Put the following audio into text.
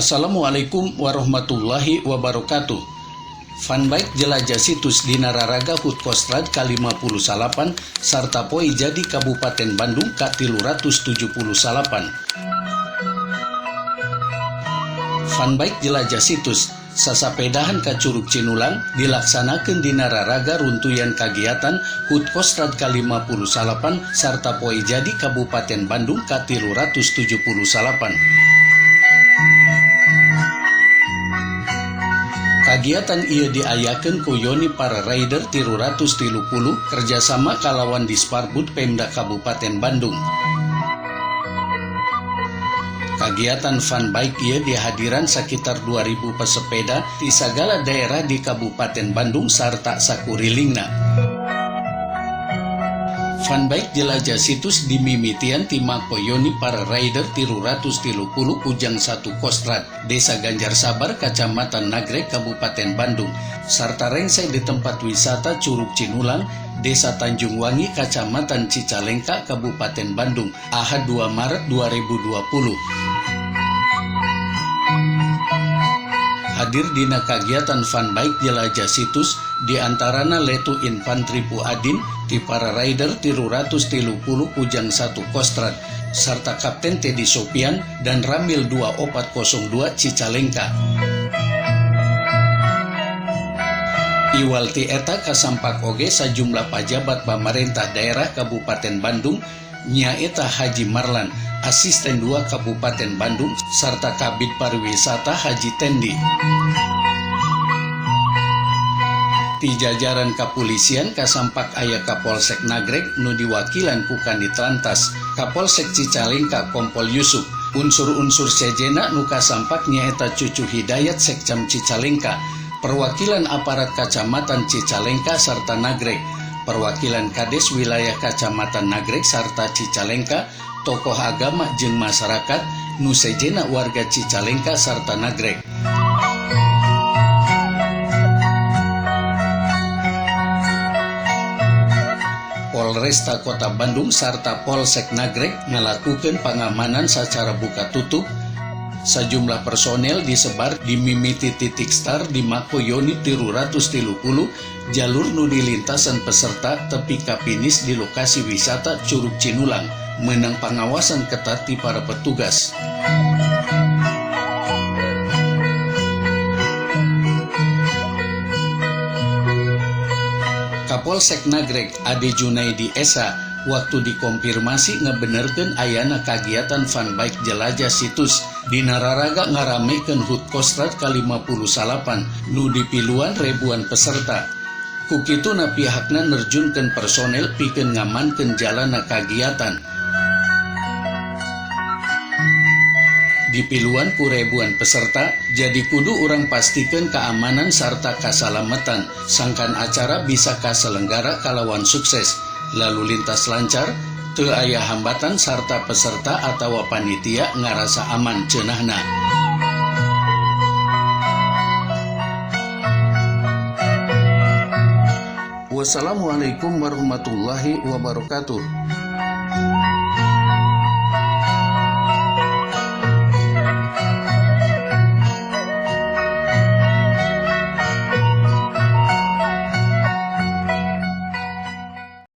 Assalamualaikum warahmatullahi wabarakatuh. Fun Bike jelajah situs dina raraga HUT Kostrad ka-59 sarta Poe Jadi Kabupaten Bandung ka-378. Fun Bike jelajah situs sasapedahan ka Curug Cinulang dilaksanakeun dina raraga runtuyan kagiatan HUT Kostrad ka-59 sarta Poe Jadi Kabupaten Bandung ka-378. Kagiatan ieu diayakeun ku Yoni para Rider 330 kerjasama kalawan Disparbud Pemda Kabupaten Bandung. Kagiatan Fun Bike ieu dihadiran sekitar 2000 pesepeda di sagala daerah di Kabupaten Bandung sarta sakurilingna. Fun Bike jelajah situs dimimitian ti Mako Yoni para Rider 330 Kujang 1 Kostrad, Desa Ganjar Sabar, Kecamatan Nagreg, Kabupaten Bandung, sarta rengse di tempat wisata Curug Cinulang, Desa Tanjung Wangi, Kecamatan Cicalengka, Kabupaten Bandung, Ahad 2 Maret 2020. Hadir dina kagiatan Fun Bike jelajah situs diantarana Letu Infantri Puadin ti para Rider 330 Kujang 1 Kostrad serta Kapten Teddy Sopian dan Ramil 2402 Cicalengka. Iwal ti eta kasampak oge sajumlah pajabat pamarentah daerah Kabupaten Bandung nyaeta Haji Marlan, Asisten 2 Kabupaten Bandung, serta Kabid Pariwisata Haji Tendi. Ti jajaran kepolisian kasampak aya Kapolsek Nagreg nu diwakilan ku Kanit Lantas, Kapolsek Cicalengka Kompol Yusuf, unsur-unsur sejena nu kasampak nyaeta Cucu Hidayat Sekcam Cicalengka, perwakilan aparat Kacamatan Cicalengka serta Nagreg, perwakilan Kades wilayah Kacamatan Nagreg serta Cicalengka, tokoh agama jeung masyarakat nu sejena warga Cicalengka serta Nagreg. Polresta Kota Bandung serta Polsek Nagreg ngalakukeun pengamanan secara buka tutup. Sajumlah personel disebar di mimiti titik start di Mako Yoni 330 jalur nu dilintasan peserta tepi ka finish di lokasi wisata Curug Cinulang menang pengawasan ketat di para petugas. Kapolsek Nagreg Ade Junaidi Esa waktu dikonfirmasi ngebenerkeun ayana kagiatan Fun Bike jelajah situs dina raraga ngaramekeun HUT Kostrad ka-59 nu dipiluan ribuan peserta. Ku kituna pihakna nerjunkeun personel pikeun ngamankeun jalana kagiatan. Dipiluan ku ribuan peserta, jadi kudu urang pastikan keamanan sarta kasalamatan, sangkan acara bisa kaselenggara kalawan sukses, lalu lintas lancar, teu aya hambatan sarta peserta atawa panitia ngarasa aman ceunahna. Wassalamualaikum warahmatullahi wabarakatuh.